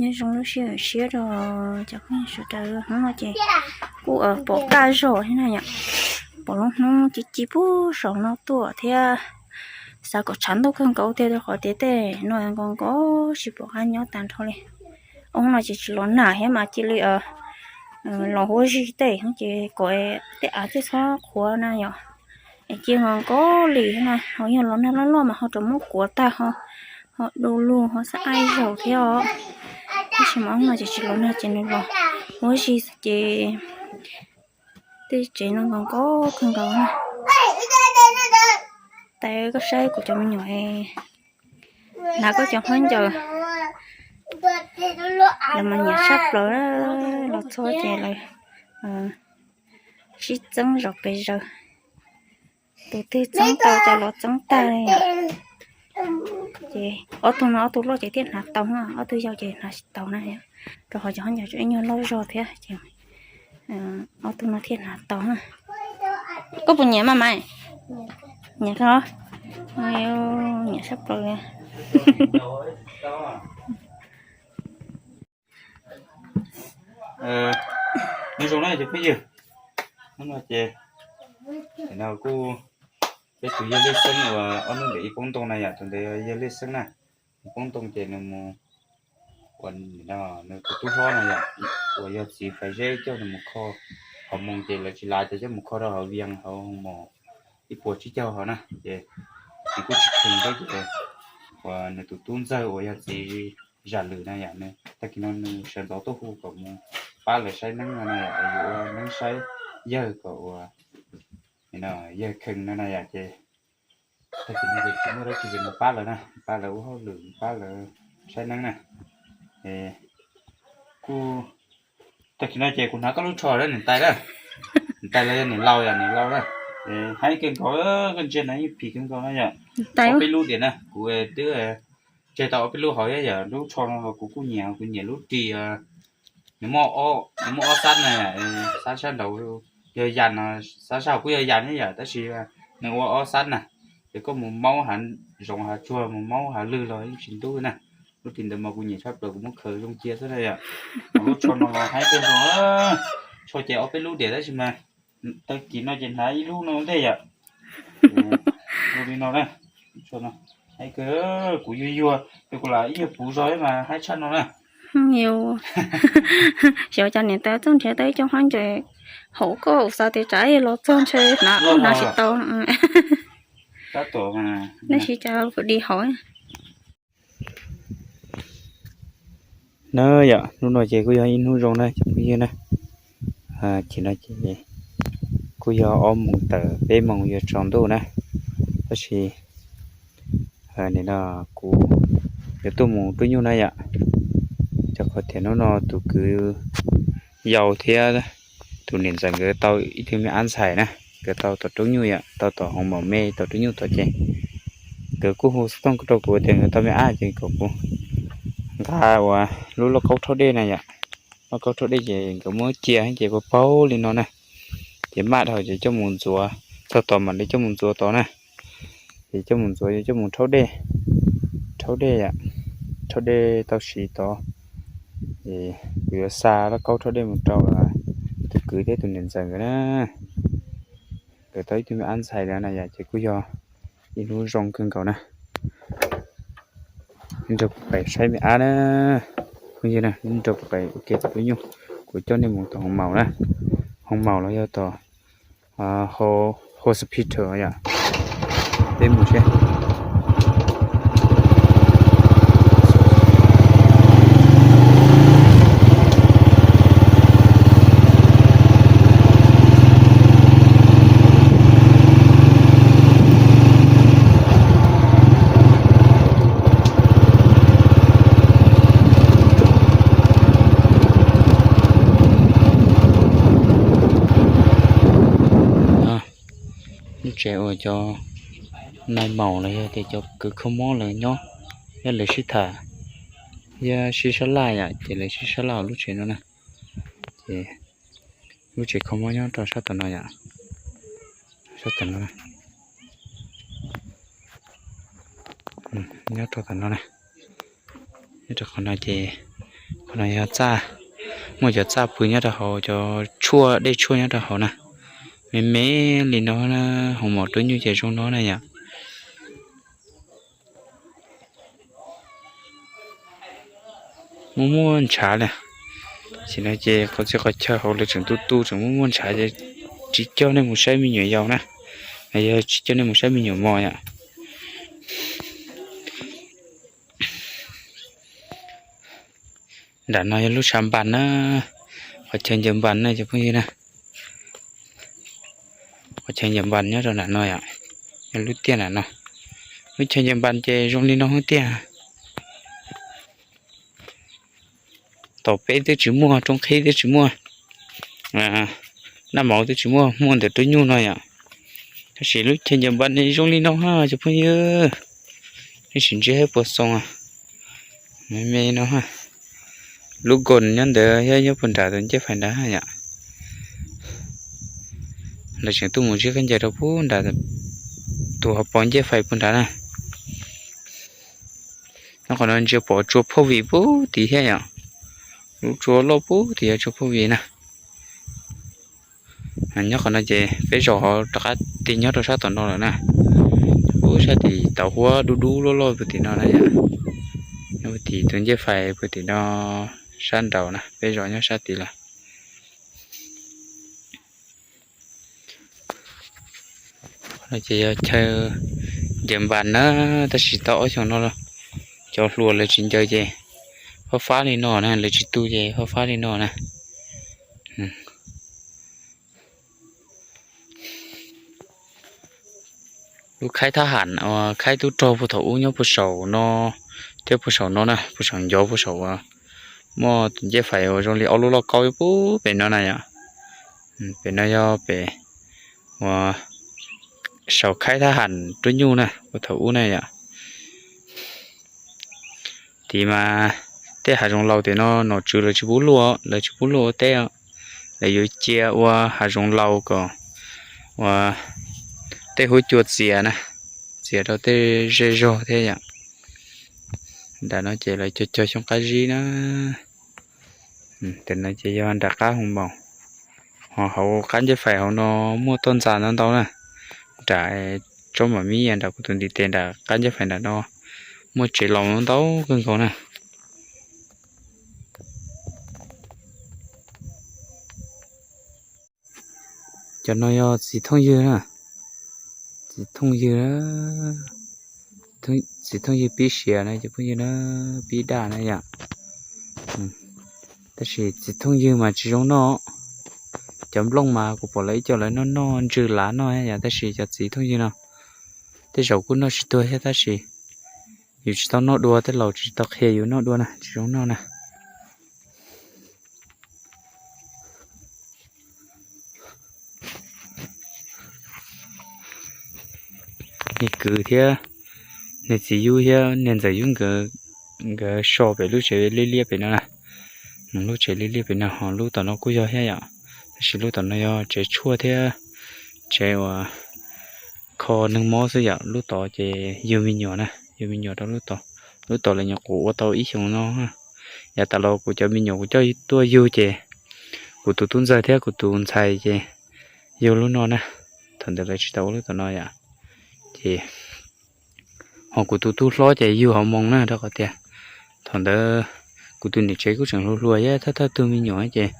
Nyob zoo lub sij hawm siab rau cov phooj ywg sawv daws, hnub no ces kuj pom kaj zog thiab na yom, pom lub hnub ci ci puag saum no tuaj thiab, xav kom tshav ntuj kawg nkaus tiag rau qhov tias tej no nkaus nkaus tsis pom qab nyob tag nrho li. Hnub no ces tsis los nag thiab mas cia li los huab zig tej ces kom tej av tej txhob qhuav na yom. Es cia nkaus nkaus li thiab na, ho yog los nag loj loj mas ho rov muab kuav tag, ho du lug ho xab aib zaug thiab os. Tab sis mas hnub no ces tsis los nag ces nws los huab zig ces tej tsev no nkaus nkaus kawg nkaus na. Tais koj saib kuv cov me nyuam, hnav koj cov khaub ncaws, lawv mas nyiam sab plaws, los txog ces lawv sib txeeb zom pes zaws, tus twg txeeb tau ces los txeeb tag li. Ces ob tug no ob tug loj ces thiaj hnav tau, ob tug yau ces hnav tsis tau na, rau qhov cov khaub ncaws ib nyuag loj zog thiab ces ob tug no thiaj hnav tau. Koj puas nyiam mas mas? Nyiam kawg, nyiam sab plaws li. Nyob zoo na cov phooj ywg, hnub no ces no kuj peb tus yawg Lej Xeeb uas ob hnub ntawd ib poob ntoo na yom, tus ntawd yawg Lej Xeeb na, ib poob ntoo ces nws mus ua nws tus tub hlob na yom, uas yog txiv Faiv Zeb coj nws mus kho hauv moos ces lawv tsis lav ces coj mus kho rau hauv Vias hauv moos ib puas tsib caug hauv na, ces nws kuj tsis kheev thiab ces uas nws tus tub ntxawg uas yog txiv Zam Lwm na yom, nws tag kis no nws sawv ntxov tuaj hu kom mus pab lawv saib neeb no na yom, yuav ua neeb saib yawg kom uas yawg kheev no na yom, ces tag kis no ces tsis muaj dab tsi ces mus pab lawv na, pab lawv ua hauj lwm, pab lawv saib neeb na. Kuj tag kis no ces kuv hnav koj lub tsho na niam tais na, niam tais los yog niam laus yom, niam laus na. Haib kawg nkaus, koj ntsia na, yeej phim kawg nkaus na yom. Ob peb lub diam na, kuv twb tseg tau ob peb lub hauv thiab yom, lub tsho no los kuv kuj nyiam, kuv nyiam lub ris, nws muaj, nws muaj ob xab na, xab sab nraud yog yas no, xab sab hauv kuj yog yas thiab yom, tab sis nws ua ob xab na, ces koj mus maub hav zoov hav tsuag mus maub hav lwg los yeej tsis ntub na. Lub ris ntawd mas kuv nyiam tshaj plaws, kuv muab khaws zoo cia xwb na yom. Lub tsho no los haib kawg nkaus, tsho ces ob peb lub diam tab sis mas tag kis no ces hnav ib lub no ua ntej yom. Zoo li no na, tsho no haib kawg, kuv yuag yuag, kuv lam ib nyuag puv zog mas haib tshaj no na. Xyov cas niam tais txawj nrhiav tau ib co khaub ncaws hauv koj xav tias tsam los txog ntshe hnav ub hnav tsis tau. Tab tom, tab sis cas kuv di hauv. Na yom, hnub no ces kuj yog ib hnub zoo na cov phooj ywg na. Ces no ces kuj yog ob moos tawm peb moos yuav tsaus ntuj na, tab sis nim no kuv yuav tuaj mus rub nyuj na yom, rau qhov tias hnub no tus kwv yau thiab tus niam ntxawm nkawd tau ib tug me ab ntxhais na, nkawd tau tom rub nyuj yom, tau tom hoov maum me tom rub nyuj tom ces nkawd kuj hu xov tooj rau kuv tias nkawd tau me ab ces kom kuv nqa ua lub lauj kaub rhaub dej na yom. Lauj kaub rhaub dej ces nkawd muab cia ces paug paug li no na, ces maj dhau ces coj mus ntxuav, txog tod mam li coj mus ntxuav tod na. Ces coj mus ntxuav yuav coj mus rhaub dej, rhaub dej, rhaub dej tau siv tod. Ces kuv yuav xa lauj kaub rhaub dej mus rau tus kwv thiab tus niam ntxawm nkawd na. Nkawd tau ib tug me ab ntxhais lawm na yom, ces kuj yog ib hnub zoo kawg nkaus na. Nrog kuv pais saib me ab na, phooj ywg na, nrog kuv pais ua ke tom lub nyuj, kuv coj nej mus tom hoov maum na, hoov maum los yog tom hospital yom. Peb mus seb. Lub tsev uas cov nais maum los yog tias cov kwv kho mob lawv nyob, yog lawv sib tham, yog sib sab laj yom, ces lawv sib sab laj hauv lub tsev no na. Ces lub tsev kho mob nyob rau sab tom no yom, sab tom no, nyob rau tom no na. Nyob rau qhov no ces Qhov no yog txaj, muaj cov txaj pw nyob rau hauv, cov tshuaj, dej tshuaj nyob rau hauv na. Me me li no na, hoov maum rub nyuj ces zoo no na yom. Muaj muaj ntshav li. Tam sim no ces qhov txhia qhov chaw hauv lawv tseem tu tu tseem muaj muaj ntshav ces tsis coj nej mus saib me nyuam yaus na, yog tsis coj nej mus saib me nyuam mos yom. Nram no yog lub tshav npas na, qhov chaw ncaws npas na cov phooj ywg na. Qhov chaw ncaws npas nyob rau nram no yom, yog lub tiaj nram no. Lub chaw ncaws npas ces zoo li no tiag. Tom peb twb tsis muaj, roob qhib twb tsis muaj, naj mauv twb tsis muaj, muaj ntawm rub nyuj no yom. Tab sis lub chaw ncaws npas zoo li no cov phooj ywg, nej sim ntsib puas xoo me me no. Lub goos nyob ntawd thiab nyob puag nrad tus ncej fais nrad yom. Lawv tseem tuaj mus ziab khaub ncaws rau puag nrad, tus ho pos ncej fais puag nrad na. Nyob qhov no ntsia pom tsua phauj vim puag tid thiab yom. Lub tsua loj puag tid yog tsua phauj vim na. Nyob qhov no ces peb zaum ho rov qab tig nyob rau sab tom no lawm na. Puag sab tim tauv huab dub dub loj loj puag tim no na yom. Nyob puag tim tus ncej fais puag tim no sab nraud na, peb zaum nyob sab tid lawm. Qhov no ces yog chaw ncaws npas na, tab sis tau ob xyoos no cov hluas lawv tsis ncaws ces fab fab li no na, lawv tsis tu ces fab fab li no na. Lub khaib thab ham uas khaib tub rog puag thaum ub nyob puag saum no thiab puag saum no na, puag saum ncov puag saum uas muaj tus ncej fais uas zoo li ob lub lauj kaub puag pem no na yom. Pem no yog pem uas saum khaib thab ham rub nyuj na puag thaum ub na yom. Tid mas tej hav zoov laus tim no nom tswv lawv tsis pub luaj, lawv tsis pub luaj ua teb os. Lawv yuav cia ua hav zoov laus kom ua tej huab cua txias na, txias rau tej zej zog thiab yom. Nram no ces lawv cog cog xyoob qab zib na. Tam no ces yog nram qab hoo maus, ho hauv qab ncej fais hauv no muaj toj ntxas ntau ntau na. Nram tsob mam mib nram kuv tus ntiv tes nram qab ncej fais nram no muaj tsev laus ntau kawg nkaus na. Cov no yog txiv thooj ywg na, txiv thooj ywg, txiv thooj ywg pib siav na cov phooj ywg na, pib daj na yom. Tab sis txiv thooj ywg mas tsis zoo noj. Cov nplooj mas kuv pom lawv ib co lawv noj noj ntsws lav noj yom, tab sis cov txiv thooj ywg no tej zaum kuj noj tsis tuag thiab tab sis yus tsis tau noj dua, tej laus tsis tau qhia yus noj dua na, tsis zoo noj na. Niag kwv thiab niag txiv yub thiab niag ntxawm yub nkawd, nkawd so pem lub tsev liab liab pem no na. Lub tsev liab liab pem no ho lub tom no kuj yog thiab yom, tab sis lub tom no yog tsev tshuaj thiab tsev uas kho neeg mob xwb yom. Lub tod ces yug me nyuam na, yug me nyuam rau lub tod. Lub tod lawv nyuam qhuav ua tau ib xyoos no. Yav tas los kuv cov me nyuam kuv coj tuaj yug ces kuv tus tub ntxawg thiab kuv tus ntxhais ces yug lub no na. Thaum ntawd lawv tsis tau ua lub tom no yom. Ces ho kuv tus tub hlob ces yug hauv moos na, rau qhov tias thaum ntawd kuv tus niam tsev kuj tseem hluas hluas thiab, thawj thawj tug me nyuam ces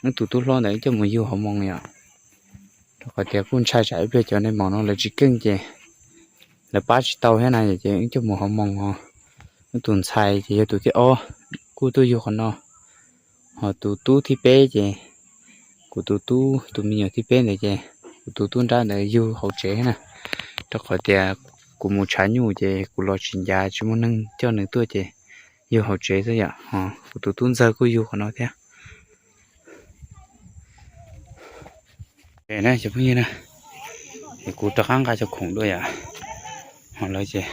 wb tus tub hlob ntawd coj mus yug hauv moos yom. Rau qhov tias kuj ntshai tsam ib pliag cov neeg maum no lawv tsis keej ces lawv pab tsis tau thiab na, ces wb coj mus hauv moos os. Wb tus ntxhais ces yog tus thib ob kuj tuaj yug qhov no. Ho tus tub thib peb ces kuv tus tub tus me nyuam thib peb ntawd ces kuv tus tub nrab ntawd yug hauv tsev na. Rau qhov tias kuv mus tshav nyuj ces kuv los tsis ncav tsis muaj neeg coj nws tuaj ces yug hauv tsev xwb yom. Ho kuv tus tub ntxawg kuj yug qhov no thiab. Cov phooj ywg na, es kuv rov qab nqa cov khoom dua yom. Ho lawv ces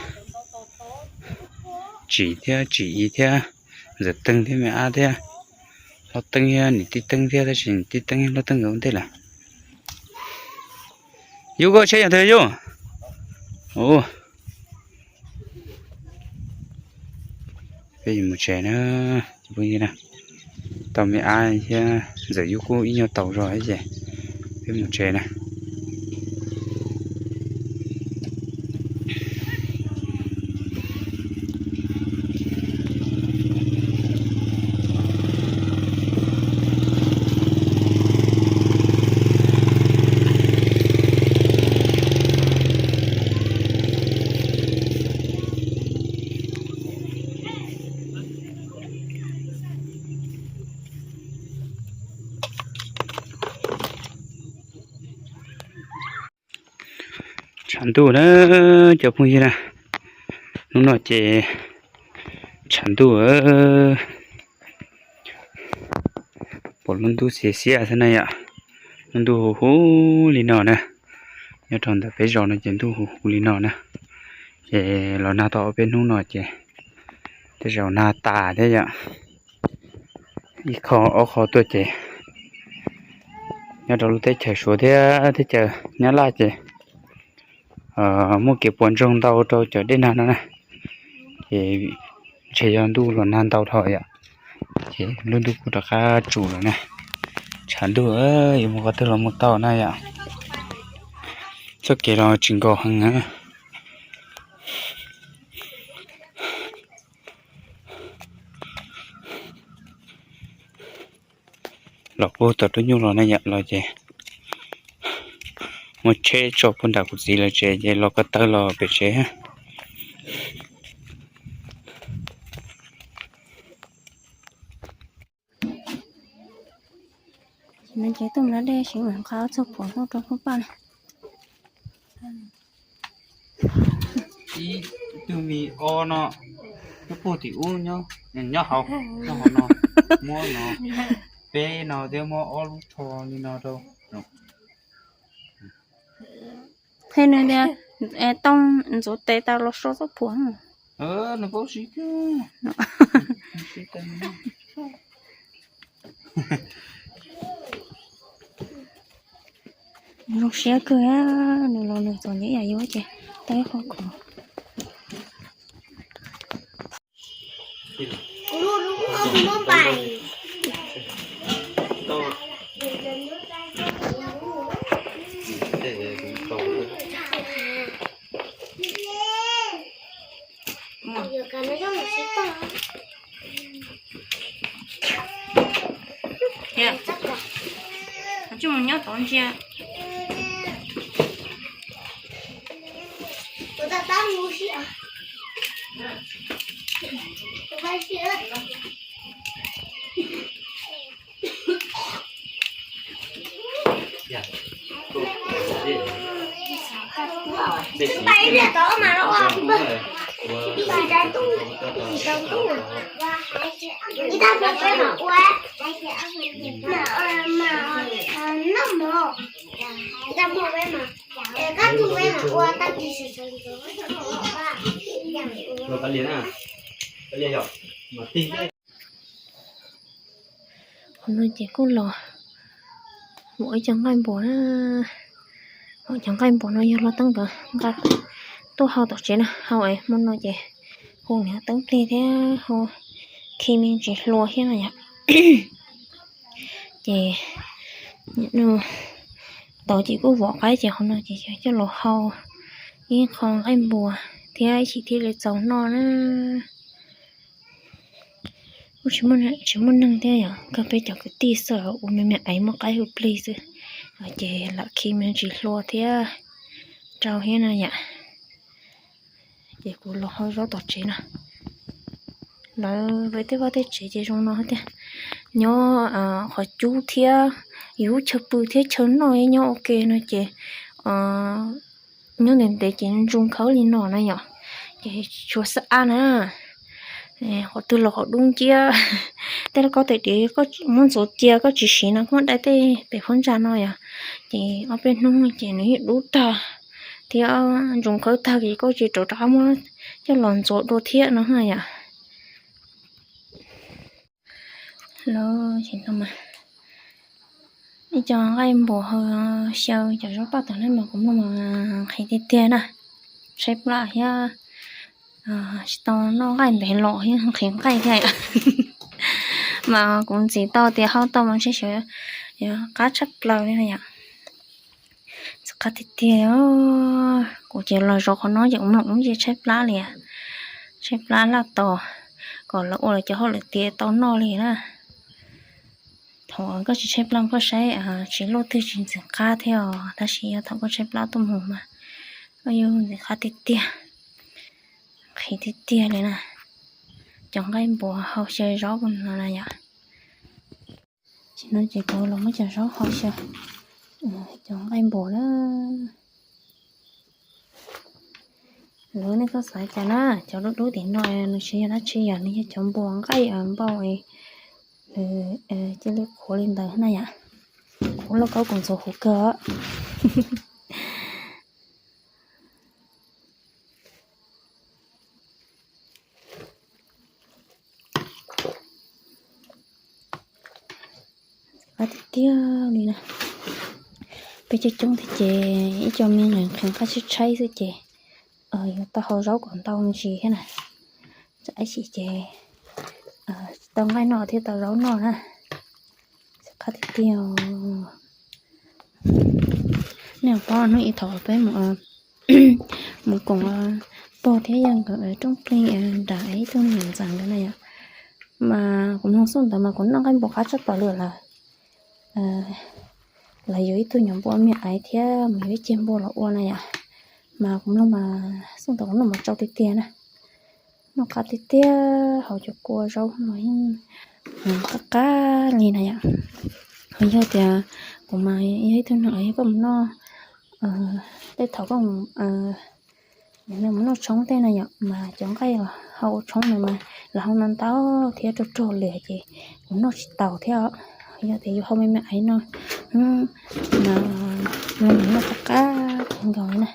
tsim thiab tsim i thiab, ntxawm teeg thiab me ab thiab, hlob teeb thiab niam tij teeb thiab, tab sis niam tij teeb hlob teeb nkawd ua ntej lawm. Yus koj tsheb yog twg yus? Peb yuav mus tsev na. Phooj ywg na, tau me ab thiab ntxawm Yub Kub ib nyuag taus zog ces peb mus tsev na. Tshav ntuj na, cov phooj ywg na, hnub no ces tshav ntuj, pom lub ntuj xiav xiab xwb na yom. Lub ntuj hu hu li no na, nyob rau ntawm peb zos no ces ntuj hu hu li no na. Ces los nag tau ob peb hnub no ces tej zaum nag tas thiab yom. Ib qho ob qho tuaj ces nyob rau lub teb chaws Suav thiab teb chaws Nyab Laj ces muaj kev puas ntsoog ntau rau cov dej nag no na. Ces ntshe yog ntuj los nag ntau dhau yom, ces lub ntuj kuj rov qab tsus lawm na. Tshav ntuj, yuav mus qhov twg los mus tau na yom. Txoj kev los tsis nkaus heev na. Los puag tom roob nyuj los na yom, los ces muaj tsheb tso puag nram kuv txiv lawv tsev ces los ko taw los pem tsev. Ces tuaj mus da dej sim mam nqa ob txoj phuam tuaj rau Phub Paj na. Ib tug me o no, nyob puag tim ub, nyob hauv, nyob hauv no, muab no, peb no thiab muab ob lub tsho li no rau. Qhia nws tias, Tooj ntxuav tes tau los so txoj phuam. Nws paub siv. Zoo siab kawg, nws los nws txom nyem yam yuav ces tau ib qho khuv. Tsis mus nyob tod ntsia. Qhov no ces kuj los ua ib co nqaij npua na. Cov nqaij npua no yog hluav taws nqa tuaj hau tom tsev na, hau es hmo no ces hu niam teeb plig thiab hu khi me ntsis hlua thiab no yom. Ces tod ces kuj vom qaib ces qhov no ces coj los hau ib qho nqaij npua thiab ib chim thiaj li txaus noj na. Kuj tsis muaj neeg thiab yom, kawg peb cov kwv tij xwb, ua me me aiv muaj qaib hu plig xwb, ces lam khi me ntsis hlua thiab rau thiab no yom. Ces kuv los hau zaub tom tsev no. Lawv tej vaj tej tsev ces zoo no tiag, nyob qhov cub thiab yus lub chaw pw thiab chaw noj nyob ua ke no ces nyob ntev ntev ces ntsoog khawb li no na yom, ces tsis tshua xab ab na. Qhov twg los qhov dub nciab, tej lauj kaub tais diav muab ntxuav cia koj tsis siv no koj muab dai tej pem phab ntsa no yom, ces ob peb hnub ces nws yeej dub tag thiab ntsoog khawb tag ces koj tsis rov rov qab muab coj los ntxuav dua thiab no yom. Lawv tsis tau mas ib co nqaij npua hau xyaw cov zaub paj tawg na mas kuv mloog mas nqhis tiag tiag na. Tshaib plab thiab tsis tau noj nqaij ntev los thiab nqhis nqaij thiab. Mas kuv ntxiv tau tias hau tau mas ntshe xyov qab tshaj plaws li na yom. Ntxim qab tiag tiag. Kuv ces los zov qhov no ces kuv mloog ub ces tshaib plab li, tshaib plab laj tos kom lawv ua lawv cov hauj lwm tiav tau noj li na. Thaum koj tsis tshaib plab koj saib tsis luaj twg tsis ntxim qab thiab os, tab sis yog thaum koj tshaib plab tuaj mus mas koj yuav ntxim qab tiag tiag, qhis tiag tiag li na. Cov nqaij npuas hau xyaw zaub no na yom. Tam sim no ces kuv los muab cov zaub hau xyaw, cov nqaij npuas na. Lawv nej txhob xav cas na, cov dub dub tim no nws tsis yog dab tsi yom, nws yog cov npuas nqaij npau, nws cia li qhuav li ntawd na yom. Kuv lauj kaub kuv ntxuav huv kawg. Qab tiag tiag li na. Peb coob coob thiab ces ib co me nqhis nqhis qab tshaib tshaib xwb ces yuav tau hau zaub kom ntau me ntsis thiab na. Tsam ib chim ces tsis tau nqaij noj thiab tau zaub noj na. Qab tiag tiag. Nej paub hnub ib thaum peb mus, mus koom pog thiab yawg nkawd rooj qij nram ib tug niam ntxawm nkawd na yom, mas kuv mloog xub ntawd mas kuv noj nqaij npua qab tshaj plaws li lawm. Lawv yuav ib tug nyuam npua me aiv thiab mus yuav ib ceg npua los ua na yom, mas kuv mloog mas xub ntawd kuv noj mas tsau tiag tiag na. Noj qab tiag tiag, hau cov kua zaub no yeej qab qab li na yom. Ho yog tias kuv mas yog ib tug neeg uas yog koj mus noj, tej thaum koj mus noj tshoob tej na yom, mas cov nqaij hau ua tshoob no mas los hau ntau ntau thiab rog rog li ces kuv noj tsis taus thiab. Yog tias yus hau me me aiv no, mas noj qab qab kawg nkaus li na.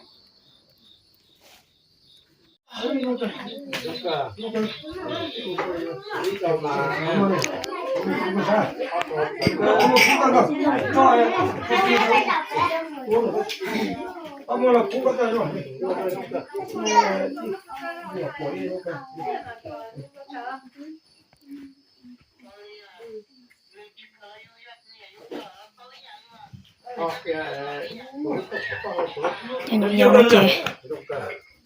Cov nyuam yaus no ces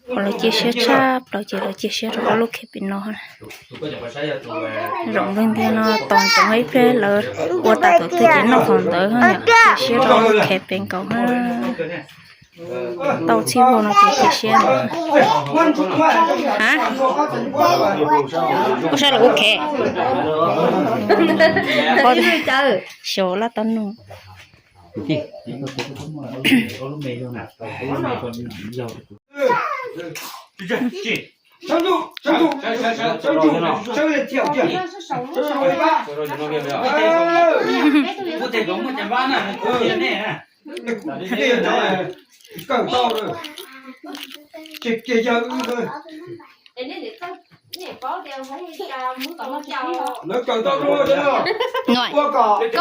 qhov lawv cia siab tshaj plaws ces lawv cia siab rau ob lub khev pem no. Zaum npleeg ntiag no tos ntsoov ib pliag lawv ua tas thaum twg ces noj qhov ntawd, cia siab rau ob lub khev pem nkaus. Tau txhij vog no ces cia siab. Ha, kuv saib lawv ua khev. Xyov laj tau noj. Koj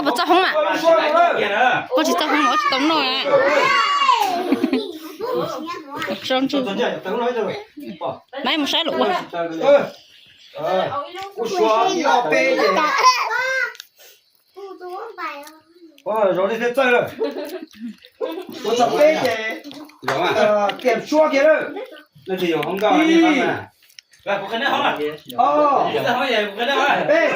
puas txawj hoob mas? Koj tsis txawj hoob mas koj tsis tau noj. Maiv mus saib lawm ua. Zov li thiaj txawj lawm. Ua txog peb ces tiam suab kiag lawm. Ib, ob, peb,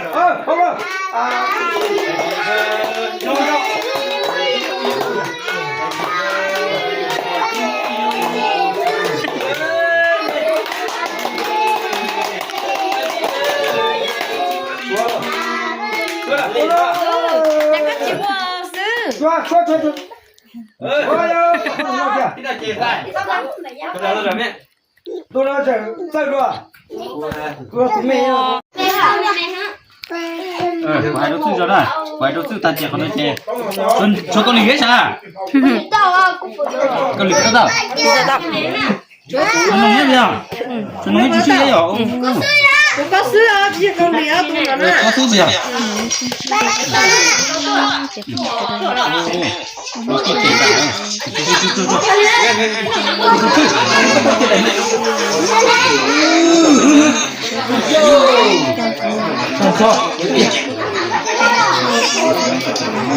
Tus no tseem txawj dua. Tus me. Kuv hais rau Txwj zog na, kuv hais rau Txwj tag ces qhov no ces tshuav Kaus Lim thiab sas. Kaus Lim tau tau. Tsuas noog thiab yog, tsuas noog thiab tsuas swb thiab yog. Kuv koj xwb os, tsis yog Kaus Lim os, tus no na. Koj xwb yog. Ua tsaug ntau tsaug ntau.